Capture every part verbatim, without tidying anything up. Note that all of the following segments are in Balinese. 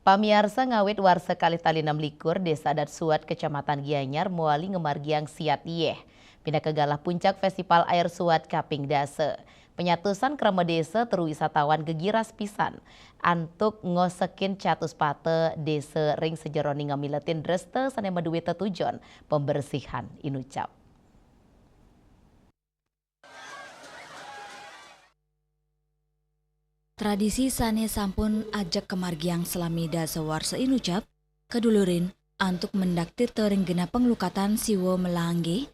Pamiarsa, ngawit warsa kalih tali enam likur, Desa Adat Suat, Kecamatan Gianyar, mawali ngamargiang Siat Yéh. Pinaka galah puncak Festival Air Suat kaping dasa. Penyatusan krama désa tur wisatawan gegiras pisan antuk ngosekin catus pata désa ring sajeroning ngamiletin dresta sané madué tetujon pembersihan inucap. Tradisi sané sampun ajeg kamargiang salami dasa warsa inucap, kadulurin antuk mendak tirta ring genah panglukatan Siwa Melanggih.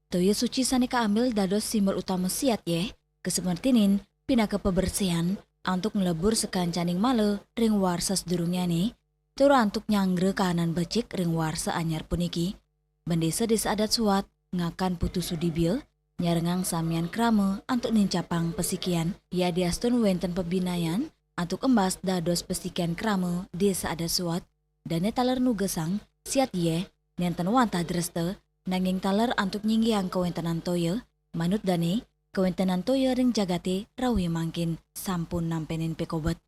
Toya suci sané kaambil dados simbol utama Siat Yéh, kasemertinin pinaka pabersihan antuk nglebur sakancaning mala ring warsa sadurungnyané, tur antuk nyanggra kahanan becik ring warsa anyar puniki. Bendésa Désa Adat Suat, Ngakan Putu Sudibya, nyarengang samian krama antuk nincapang pasikian, yadiastun wénten pabinayan antuk embas dados pasikian krama Désa Adat Suat, dané taler nugesang Siat Yéh nénten wantah dresta, nanging taler antuk nyinggihang kawéntenan toya, manut dané, kawéntenan toya ring jagaté rauh mangkin sampun nampénin pikobet.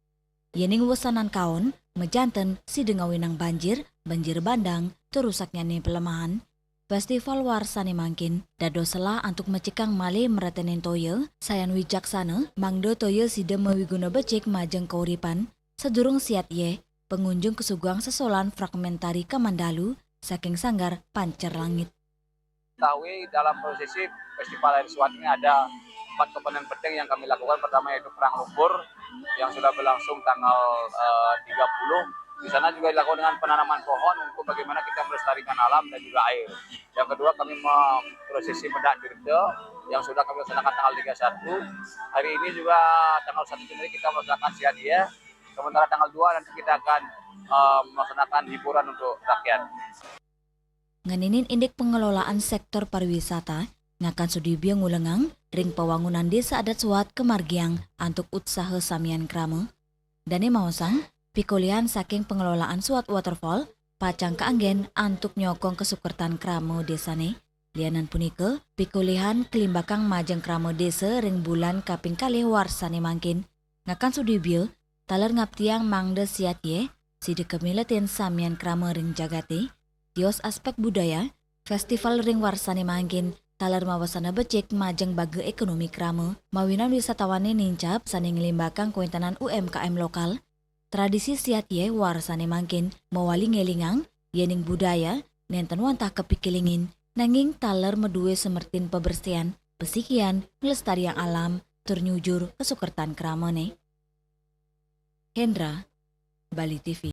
Yéning wesanan kaon, majanten sida ngawinang banjir, banjir bandang, tur rusaknyané palemahan. Festival warsané mangkin dados selah antuk mecikang malih mreténin toya, sayan wicaksana, mangda toya sida mawiguna becik majeng kauripan, sadurung Siat Yéh, pangunjung kasuguhang sesolan fragmentari kamandalu saking Sanggar Pancer Langit. Ketahui dalam prosesi Festival Air Suat ini ada empat komponen penting yang kami lakukan. Pertama yaitu perang lumpur yang sudah berlangsung tanggal, eh, tiga puluh. Di sana juga dilakukan dengan penanaman pohon untuk bagaimana kita melestarikan alam dan juga air. Yang kedua, kami mem-, prosesi mendak tirta yang sudah kami laksanakan tanggal tiga satu. Hari ini juga tanggal satu Januari kita melaksanakan Siat Yéh. Sementara tanggal dua nanti kita akan, eh, melaksanakan hiburan untuk rakyat. Ngeninin indik pengelolaan sektor pariwisata, Ngakan Sudibya ngulengang ring pawangunan Désa Adat Suat kamargiang antuk utsaha samian krama. Dané maosang, pikolihan saking pengelolaan Suat Waterfall pacang kaanggén antuk nyokong kasukertan krama désané. Lianan punika, pikolihan kalimbakang majeng krama désa ring bulan kaping kalih warsané mangkin. Ngakan Sudibya taler ngaptiang mangda Siat Yéh, sida kamiletin samian krama ring jagaté. Tios aspek budaya, festival ring warsané mangkin taler mawasana becik majeng baga ékonomi krama, mawinan wisatawané nincap sané nglimbakang kawéntenan U M K M lokal. Tradisi Siat Yéh warsané mangkin mawali ngélingang yéning budaya nénten wantah kapikilingin, nanging taler madué semertin pabersihan, pasikian, nglestariang alam, tur nyujur kasukertan kramané. Hendra, Bali T V.